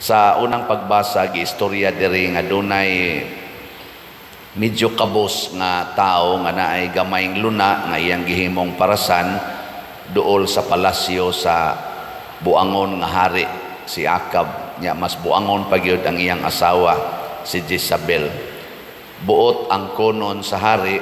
Sa unang pagbasa, giistorya diri nga dunay medyo kabos nga tao nga naay gamayng luna nga iyang gihimong parasan duol sa palasyo sa buangon nga hari, si Acab. Nya mas buangon pa gyud ang iyang asawa, si Jezabel. Buot ang konon sa hari,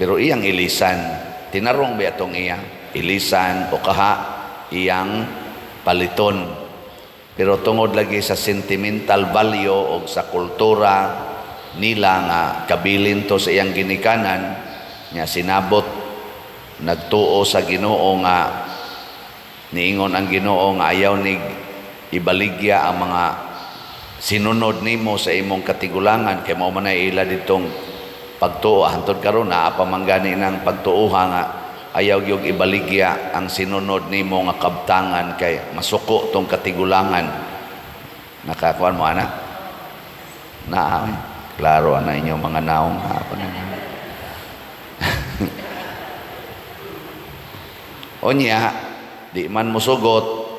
pero iyang ilisan, tinarong ba atong iya ilisan o kaha iyang paliton. Pero tungod lagi sa sentimental value o sa kultura nila nga kabilin to sa iyang ginikanan nya, si Nabot nagtuo sa Ginoo nga niingon ang Ginoo nga ayaw nig ibaligya ang mga sinunod nimo sa imong katigulangan, kay mao man ay ila ditong pagtuo hantod karon. Naa pa man gani ng pagtuoha nga ayaw gyud ibaligya ang sinunod nimo nga kabtangan kay masuko tong katigulangan. Nakakuan mo ana na, klaro ana inyong mga naong hapon na. Unya di man mosugot,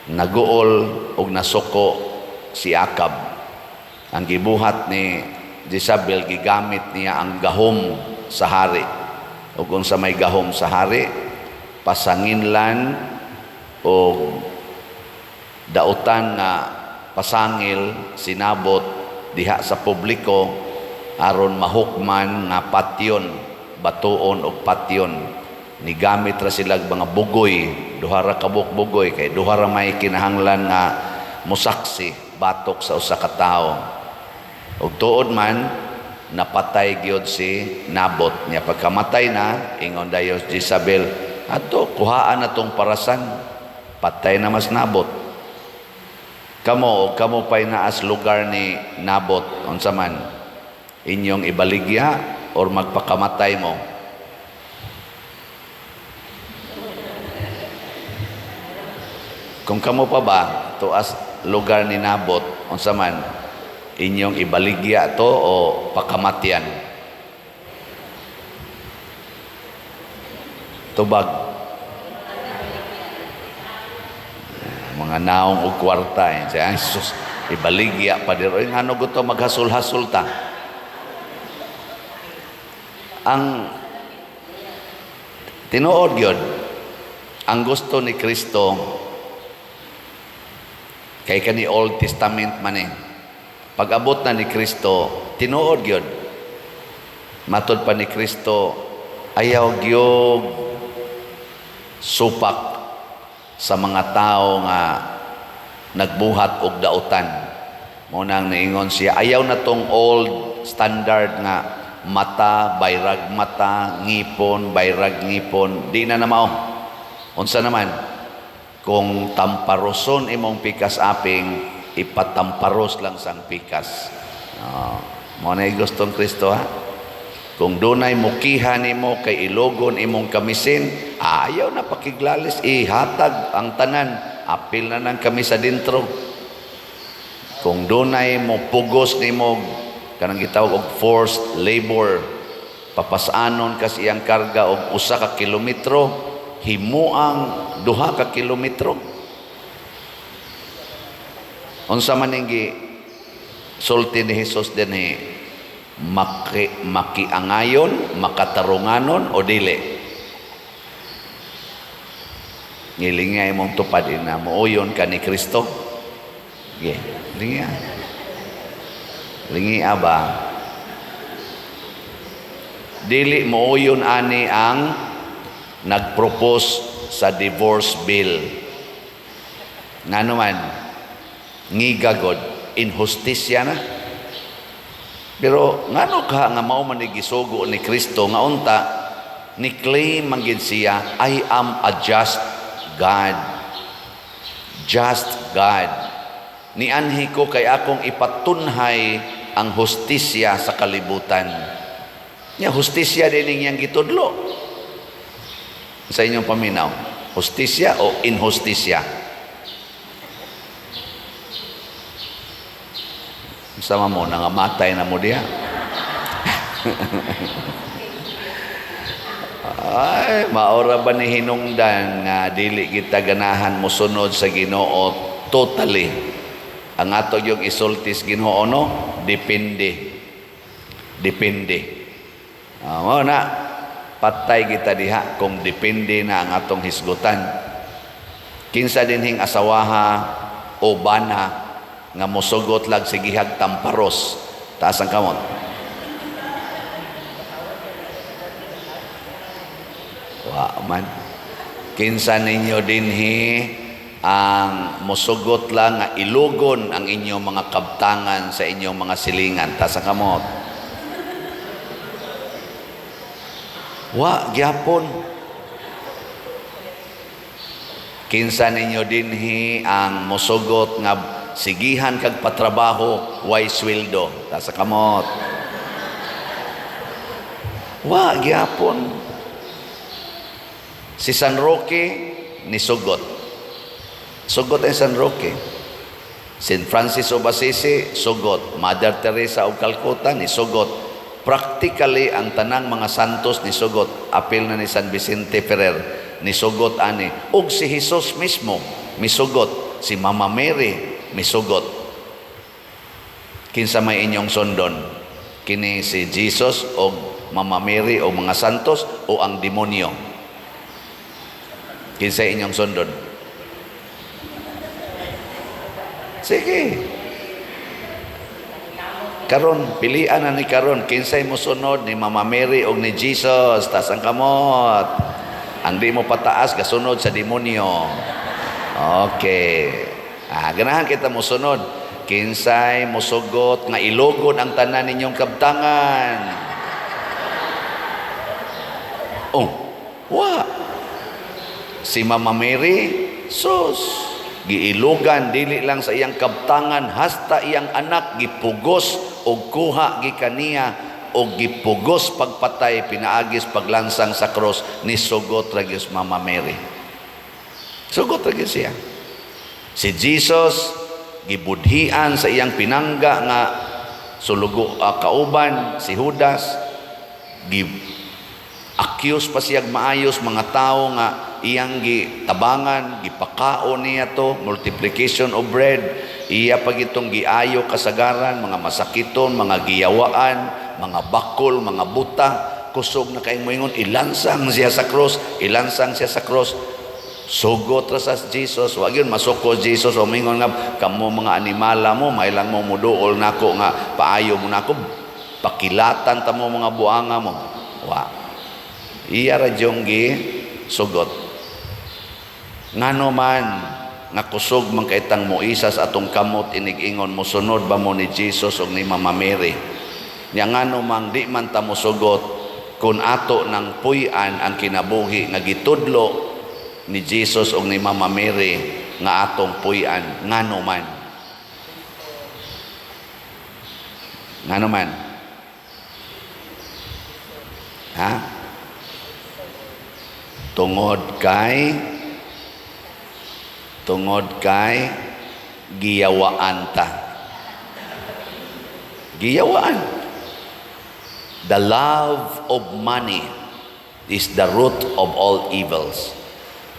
naguol og nasuko si Acab. Ang gibuhat ni Jezabel, gigamit niya ang gahom sa hari. Ug unsa may gahom sa hari? Pasanginlan og dautan nga pasangil si Nabot diha sa publiko aron mahukman nga patyon, batuon og patyon. Nigamit ra sila mga bugoy, duha ra ka bugoy, kay duha ra may kinahanglan nga musaksi batok sa usa ka tawo. Ug tuod man, napatay gyud si Nabot. Nya pagkamatay na, ingon dayon Jezabel, "Adto kuhaan na tong parasan, patay na mas Nabot." Kamo, kamo pa'y naas lugar ni Nabot, unsa man inyong ibaligya or magpakamatay mo? Kung kamo pa ba tuas lugar ni Nabot, unsa man inyong ibaligya to o pakamatyan? Tubag. Mga naong og kwarta eh. Siya, ay, sus, ibaligya pa diro. Ay, ngano gusto maghasul-hasul ta? Ang tinuod gyud, ang gusto ni Kristo kay kani Old Testament man eh. Pag-abot na ni Kristo, tinuod gyud. Matod pa ni Kristo, ayaw gyud supak sa mga tao nga nagbuhat og dautan. Mao nang niingon siya, ayaw na tong old standard nga mata, bayrag mata, ngipon, bayrag ngipon. Di na na mao. Unsa naman? Kung tamparoson imong pikas aping, ipatamparos lang sang pikas. Mao na gustong Kristo ha. Kung dunay mukiha nimo kay ilogon imong kamisin, ayaw na pakiglalis, ihatag ang tanan, apil na nang kami sa dintro. Kung dunay mo pugos nimo kanang gitawag og forced labor, papasanon kas iyang karga og 1 ka kilometro, himuang 2 ka kilometro. Unsa man ning sulti ni Jesus dinhi, makiangayon, makatarunganon o dili? Ngilingay mong tupad ina, muuyon ka ni Kristo. Ge, lingi. Lingi ba? Dili muuyon ani ang nagpropose sa divorce bill. Ngano man, ngigagod, inhustisya na. Pero ngano ka nga mao man ni gisugo ni Kristo nga unta ni claim man gid siya, "I am a just God." Just God. Nianhi ko kay akong ipatunhay ang hustisya sa kalibutan. Nya hustisya din niyang gitudlo. Sa inyong paminaw, hustisya o inhustisya? Sama mo, nangamatay na mo diha. Ay, maora ba ni hinungdan nga dili kita ganahan mosunod sa Ginoo Totally. Ang ato yung isulti sa Ginoo, no, depende. Depende. Ah, mao na patay kita diha kung depende na ang atong hisgutan. Kinsa dinhing asawaha o bana nga mosugot lag sigihag tamparos? Taas ang kamot. Wa man. Kinsa ninyo dinhi ang mosugot lang nga ilugon ang inyong mga kabtangan sa inyong mga silingan? Taas ang kamot. Wa gyapon. Kinsa ninyo dinhi ang mosugot nga sigihan kag patrabaho way sweldo? Taas ang kamot. Wa gyapon. Si San Roque nisugot. Sugot ang San Roque. Saint Francis of Assisi sugot. Mother Teresa of Calcutta nisugot. Practically ang tanang mga santos nisugot. Apil na ni San Vicente Ferrer nisugot ani. Ug si Jesus mismo misugot. Si Mama Mary misugot. Kinsa may inyong sundon? Kini si Jesus o Mama Mary o mga santos o ang demonyo? Kinsa inyong sundon? Sige. Karon, pilian na ni karon kinsay mosunod ni Mama Mary o ni Jesus? Taas ang kamot. Ang di mo pataas gasunod sa demonyo. Okay. Ah, ganahan kita mosunod. Kinsay mosugot nga ilugon ang tanan ninyong kabtangan? Oh, wa. Si Mama Mary, sus, giilugan dili lang sa iyang kabtangan, hasta iyang anak gipugos og kuha gikaniya og gipugos pagpatay pinaagis paglansang sa cross. Ni sugot ra gyud Mama Mary. Sugot ra gyud siya. Si Jesus gibudhian sa iyang pinangga nga sulugo kauban si Judas, gi accuse pa siyag maayos mga tao nga iyang gitabangan, gipakaon niya to, multiplication of bread, iya pag itong giayo kasagaran, mga masakiton, mga giyawaan, mga bakol, mga buta, kusog na kayong moingon, ilansang siya sa cross, ilansang siya sa cross. Sugot ra sa Jesus, wag yun masuko Jesus o mingon nga kamo mga animala mo, mailang mo muduol nako nga paayo mo nako, pakilatan ta mo mga buanga mo. Wa. Iya ra jung gi sugot. Ngano man nga kusog man kay tang moisa sa atong kamot inig-ingon mosunod ba mo ni Jesus og ni Mama Mary? Nya ngano man di man ta mosugot kun ato nang puy-an ang kinabuhi nga gitudlo ni Jesus og ni Mama Mary nga atong puy-an? Ngano man? Ngano man? Ha? Tungod kay giyawaan ta. Giyawaan. The love of money is the root of all evils.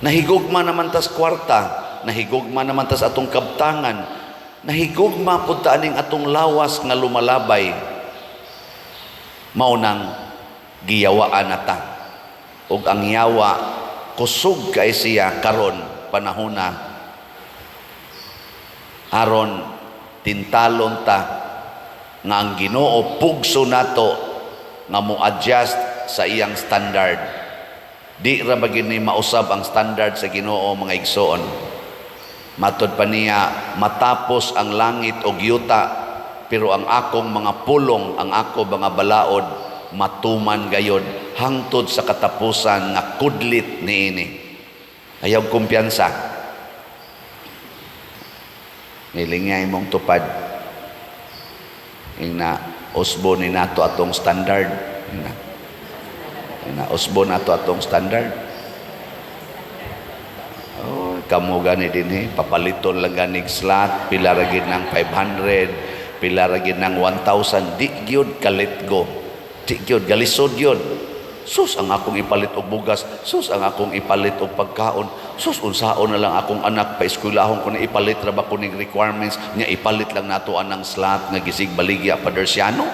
Nahigugma naman tas kwarta, nahigugma naman tas atong kabtangan, nahigugma pud ta aning atong lawas nga lumalabay. Mao nang giyawaan na ta. Ug ang yawa kusog kay siya karon panahona aron tintalon ta nga ang Ginoo pugso nato nga mo-adjust sa iyang standard. Di ra ba gyud ni mausab ang standard sa Ginoo, mga igsoon? Matod pa niya, matapos ang langit og yuta, pero ang akong mga pulong, ang ako mga balaod, matuman gayod hangtod sa katapusan nga kudlit niini. Ayaw kumpiyansa. Nilingay mong tupad. Ingna usbo ni nato atong standard. Ingna usbo nato atong standard. Oh, kamo gani dinhi papaliton lang ganig slot, pila ra gid ng 500, pila ra gid ng 1,000, di gyud kalit go. Di gyud galisod yun. Sus, ang akong ipalit og bugas, sus, ang akong ipalit og pagkaon, sus, unsaon na lang akong anak, paeskwelahon ko na, ipalit ra ba ko ning requirements nya, ipalit lang nato anang slot nga gisig baligya Padersiano.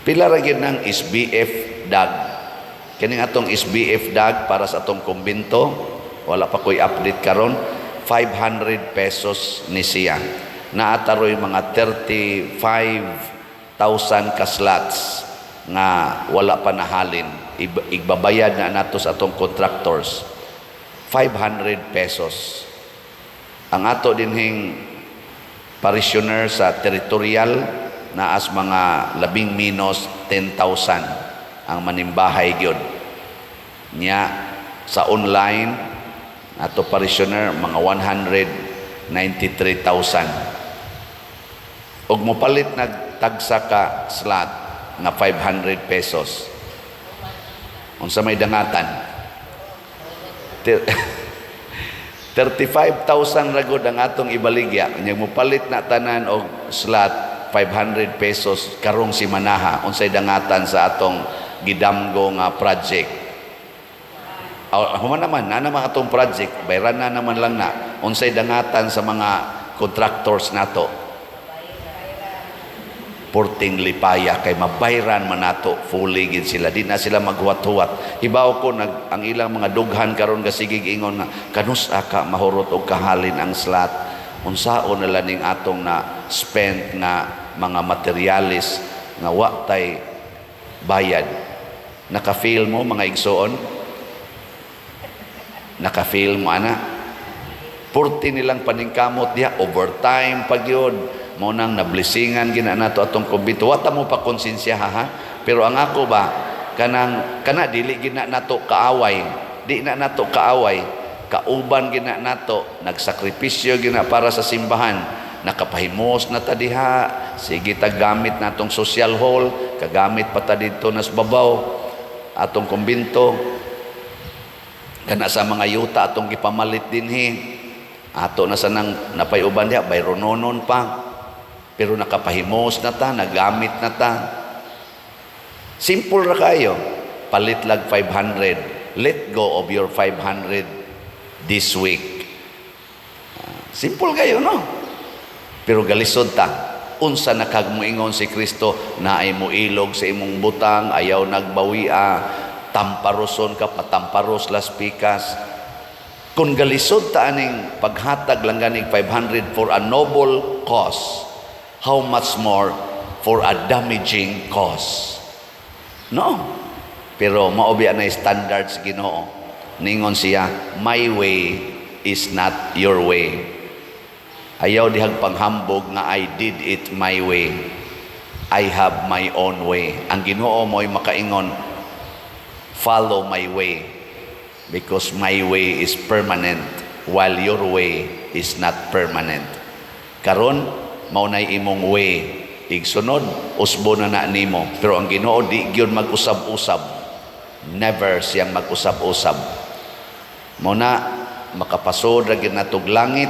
Pila ra gyud ng SBF dag? Kining atong SBF dag para sa atong kumbento, wala pa ko'y update karon, 500 pesos ni siya. Naa ta roy mga 35,000 ka slots nga wala pa nahalin. Igbabayad na nato sa atong contractors. 500 pesos. Ang ato dinhing parishioner sa territorial, naas mga labing minos 10,000 ang manimbahay gyud. Nya sa online ato parishioner, mga 193,000. Og mopalit nagtagsa ka slot nga 500 pesos, unsa may dangatan? 35,000 ra gud ang atong ibaligya. Nya mopalit na tanan og slot 500 pesos karong simanaha, unsay dangatan sa atong gidamgo nga project? Oh, human naman na naman atong project, bayran na naman lang na. Unsay dangatan sa mga contractors nato? Porting lipaya kay mabayran man nato fully gid sila, di na sila maghuwat-huwat. Hibaw ko nag ang ilang mga dughan karon gasigig ingon nga kanus-a ka mahurot og kahalin ang slot, unsaon na lang ning atong na spent nga mga materialis nga wa tay bayad. Naka-feel mo, mga igsoon? Naka-feel mo ana? Purti nilang paningkamot diha, overtime pag yun mo nang nablesingan gina nato atong kumbento. Wa ta mo pa konsensya ha, pero ang ako ba, kanang kana dili gina nato kaaway, di na nato kaaway, kauban gina nato, nagsakripisyo gina para sa simbahan, nakapahimos na ta diha, sige ta gamit natong social hall, kagamit pa ta didto nas babaw atong kumbento, kana sa mga yuta atong gipamalit dinhi, ato na sanang napay uban diha, bayrononon pa, pero nakapahimos na ta, nagamit na ta. Simple ra kayo, palit lag 500. Let go of your 500 this week. Ah, simple kayo, no? Pero galisod ta. Unsa na kag moingon si Kristo na ay moilog sa imong butang, ayaw nagbawia, tamparoson ka, patamparos las pikas. Kung galisod ta aning paghatag lang ganing 500 for a noble cause, how much more for a damaging cause? No? Pero mao biya na standards Ginoo. Ningon siya, "My way is not your way." Ayaw dihag panghambog nga "I did it my way. I have my own way." Ang Ginoo mo'y makaingon, "Follow my way because my way is permanent while your way is not permanent." Karon mao nay imong way. Igsunod, usbo na na nimo. Pero ang Ginoo di gyud mag-usab-usab. Never siyang mag-usab-usab. Mao na makapasod ra gyud natog langit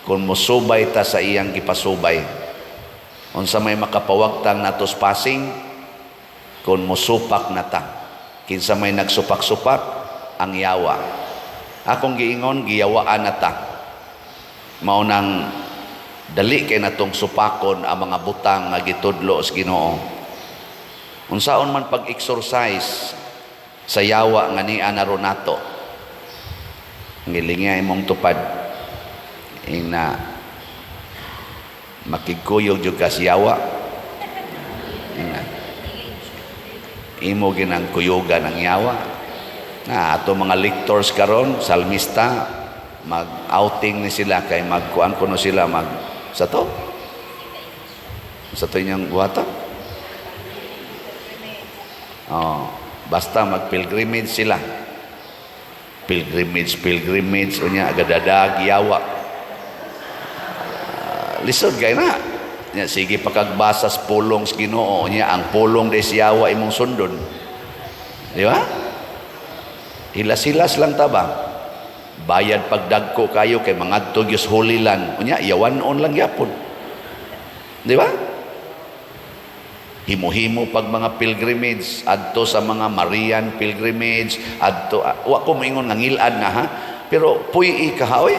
kung mosubay ta sa iyang gipasubay. Unsa may makapawagtang natos passing kung mosupak na ta? Kinsa may nagsupak-supak? Ang yawa. Akong giingon, giyawaan na ta. Mao nang dali kay natong supakon ang mga butang nga gitudlo sa Ginoo. Unsaon man pag-exorcise sa yawa nga nia na ron nato? Ngilingi imong tupad. Ina makigkuyog jud ka sa yawa. Ina. Imo ginang kuyugan ang yawa. Na ato mga lectors karon, salmista, mag-outing ni sila kay magkuan kuno sila, mag sa to? Sa to inyong buhata? Oh, basta mag-pilgrimage sila. Pilgrimage, pilgrimage, unya agadadag yawa. Ah, lisod kay na. Nya sige pakagbasa sa pulong sa Ginoo, nya ang pulong des yawa imong sundon. Di ba? Hilas-hilas lang ta ba? Bayad pagdagko kayo kay mangadto gyud sa Holy Land. Unya yawan-on lang gyapon. Di ba? Himo-himo pag mga pilgrimage adto sa mga Marian pilgrimage adto. Wa ko moingon nga ngilad na ha, pero puy-i ka ha, oy.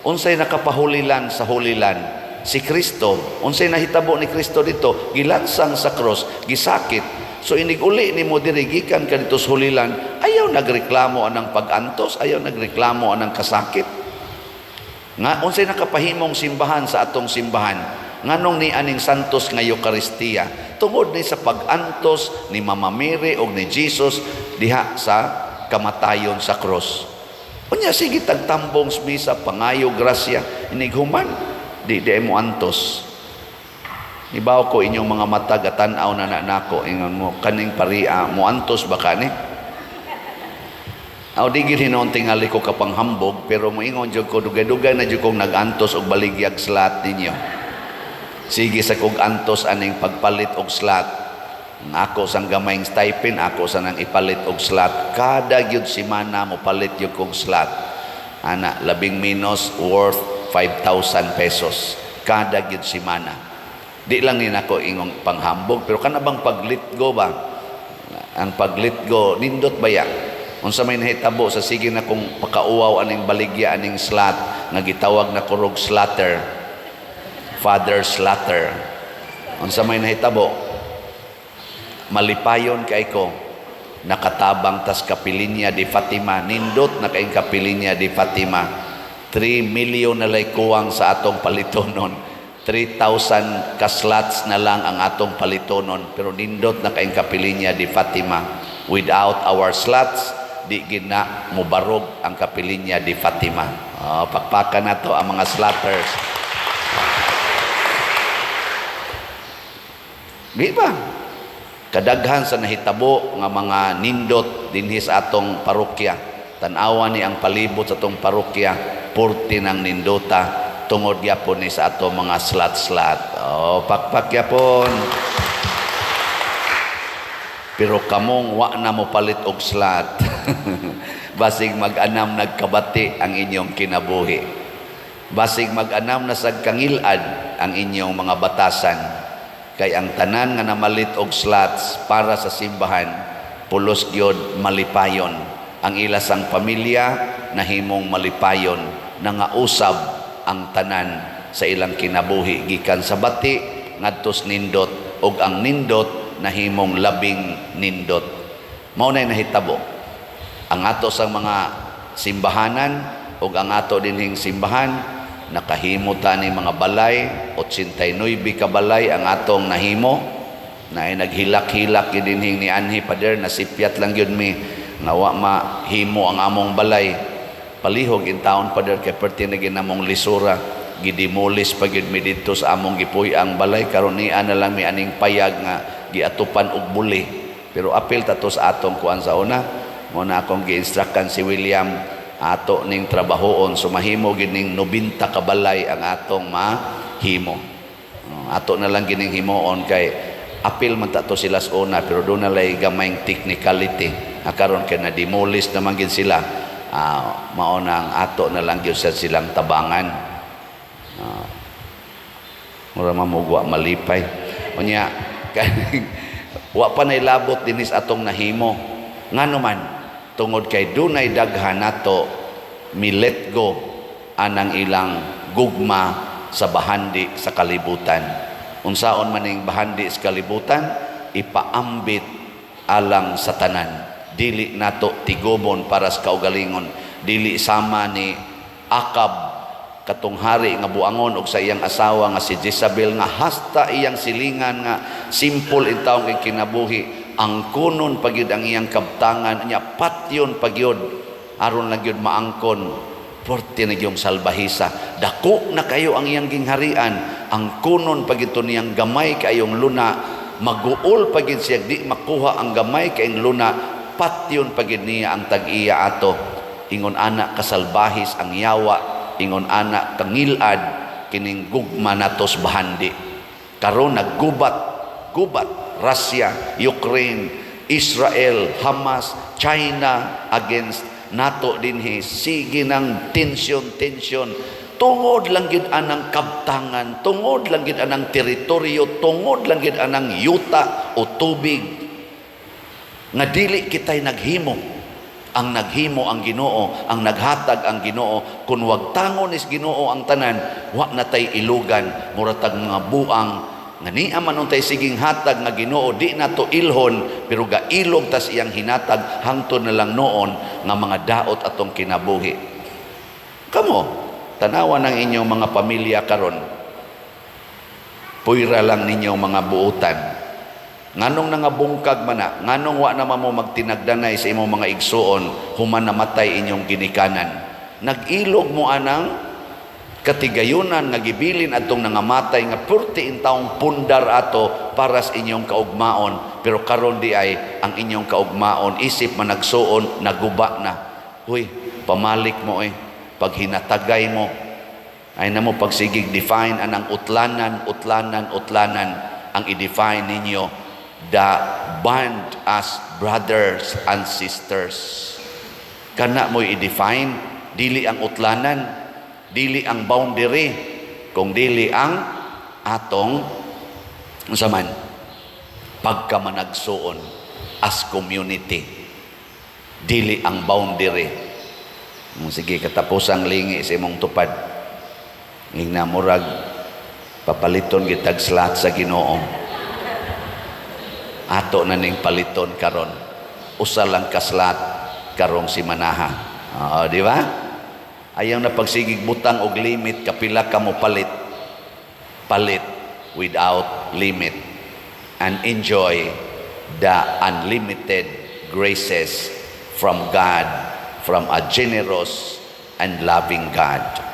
Unsay nakapahulilan sa hulilan? Si Kristo. Unsay nahitabo ni Kristo dito? Gilansang sa cross, gisakit. So inig uli nimo diri gikan ka dito sa hulilan, ayaw nagreklamo anang pag-antos, ayaw nagreklamo anang kasakit. Nga unsay nakapahimong simbahan sa atong simbahan? Nganong ni aning Santos nga Eukaristiya? Tungod ni sa pag-antos ni Mama Mary og ni Jesus diha sa kamatayon sa cross. Unya sige tagtambong sa misa, pangayo grasya, inighuman di di mo antos. Ibaw ko inyong mga mata gatan-aw na na nako, ingon mo kaning paria mo antos ba kani? Aw, di gyud hinuon tingali ko kapanghambog, pero moingon jud ko, dugay-dugay na jud kong nag-antos og baligyag slot ninyo. Sige sa kog antos aning pagpalit og slot. Ang ako sang gamayng stipend, ako sa nang ipalit og slot. Kada gyud semana mo palit gyud kog slot. Ana, labing minus worth 5,000 pesos kada gyud semana. Di lang ni nako ingong panghambog, pero kana bang pag-let go ba? Ang pag-let go, nindot ba ya? Unsa may nahitabo sa sige na kung pakauwaw aning baligya aning slot nga gitawag na kurog slatter, Father Slatter. Unsa may nahitabo? Malipayon kay ko, nakatabang tas Kapilinya di Fatima. Nindot na kayong Kapilinya di Fatima. 3 million na lay kuwang sa atong palitonon. 3,000 ka-slots na lang ang atong palitonon, pero nindot na kayong Kapilinya di Fatima. Without our slots, di gina mubarog ang Kapilinya di Fatima. Oh, pakpakan na to ang mga slotters. Di ba? Kadaghan sa nahitabo nga mga nindot dinhi sa atong parokya. Tan-awa ni ang palibot sa atong parokya, purti ng nindota tungod gyapon ni sa atong mga slot-slot. Oh, pakpak gyapon. Pero kamong wa na mo palit og slot, basig mag-anam nagkabati ang inyong kinabuhi. Basig mag-anam na sad kangilad ang inyong mga batasan. Kay ang tanan nga namalit og slots para sa simbahan, pulos gyud malipayon. Ang ilasang pamilya nahimong malipayon, nangausab ang tanan sa ilang kinabuhi gikan sa bati ngadtos nindot, ug ang nindot nahimong labing nindot. Mao nay nahitabo. Ang ato sang mga simbahanan ug ang ato dinhing simbahan, nakahimo ta ni mga balay, 89 ka balay ang atong nahimo. Naay naghilak-hilak gyud dinhing ni anhi, "Pader, nasipyat lang gyud mi nga wa mahimo ang among balay. Palihog in taon, pader, kay perti na ginamong lisura. Gidemolis pa gyud mi didto sa among gipuy-ang balay. Karon niya na lang mi aning payag nga giatupan og buli." Pero apil ta to sa atong kuan sa una. Mo na akong gi-instructan si William, ato ning trabahoon, so mahimo gid ning 90 ka balay ang atong mahimo. Ato na lang gining himuon kay apil man ta to sila sa una, pero doon na lay gamayng technicality. Karon kay na-demolish naman gid sila, mao na ang ato na lang gyud sa silang tabangan. Mura mamugwa malipay. Unya wa pa nailabot dinis atong nahimo. Ngano man? Tungod kay dunay daghan nato mi let go anang ilang gugma sa bahandi sa kalibutan. Unsaon man ning bahandi sa kalibutan? Ipaambit alang sa tanan. Dili nato tigubon para sa kaugalingon. Dili sama ni Akab, katong hari nga buangon, og sa iyang asawa nga si Jezabel, nga hasta iyang silingan nga simple in taong kay kinabuhi, ang kunon pagyud ang iyang kabtangan niya, patyon pagyud aron lang gyud maangkon. Porte na gyung salbahisa. Dako na kayo ang iyang gingharian, ang kunon pagyud to niyang gamay kayong luna, maguol pagyud siya di makuha ang gamay kayong luna, patyon pagyud niya ang tag-iya ato. Ingon ana kasalbahis ang yawa, ingon ana kangilad kining gugma natos bahandi. Karon naggubat gubat Russia, Ukraine, Israel, Hamas, China against Nato dinhi sige ng tension tension tungod lang gid anang kabtangan, tungod lang gid anang teritoryo, tungod lang gid anang yuta o tubig nga dili kitay naghimo. Ang naghimo ang Ginoo, ang naghatag ang Ginoo. Kung wagtangon is Ginoo ang tanan, wa na tay ilugan, mura tag mga buang nga niya man untay siging hatag nga Ginoo di nato ilhon, pero gailog tas iyang hinatag hangtod na lang noon nga mga daot atong kinabuhi. Kamo, tanawa ng inyong mga pamilya karon. Puyra lang ninyong mga buutan. Nganong nangabungkag man na, nganong wa naman mo magtinagdanay sa imong mga igsuon human namatay inyong ginikanan? Nag-ilog mo anang katigayunan nga gibilin atong nangamatay nga purti intawong pundar ato para sa inyong kaugmaon, pero karon di ay ang inyong kaugmaon isip managsuon naguba na. Huy, pamalik mo eh pag hinatagay mo ay namo pagsigig define anang utlanan, utlanan, utlanan. Ang i-define ninyo, the bond as brothers and sisters. Kana mo i-define, dili ang utlanan, dili ang boundary, kung dili ang atong unsa man pagkamanagsuon as community, dili ang boundary. Sige, katapusang lingi sa imong tupad. Ingna murag papaliton gitag slot sa Ginoo. Ato na ning paliton karon. Usa lang ka slot karong simanaha. Oo, di ba? Ayaw na pagsigig butang og limit kapila ka mo palit. Palit without limit and enjoy the unlimited graces from God, from a generous and loving God.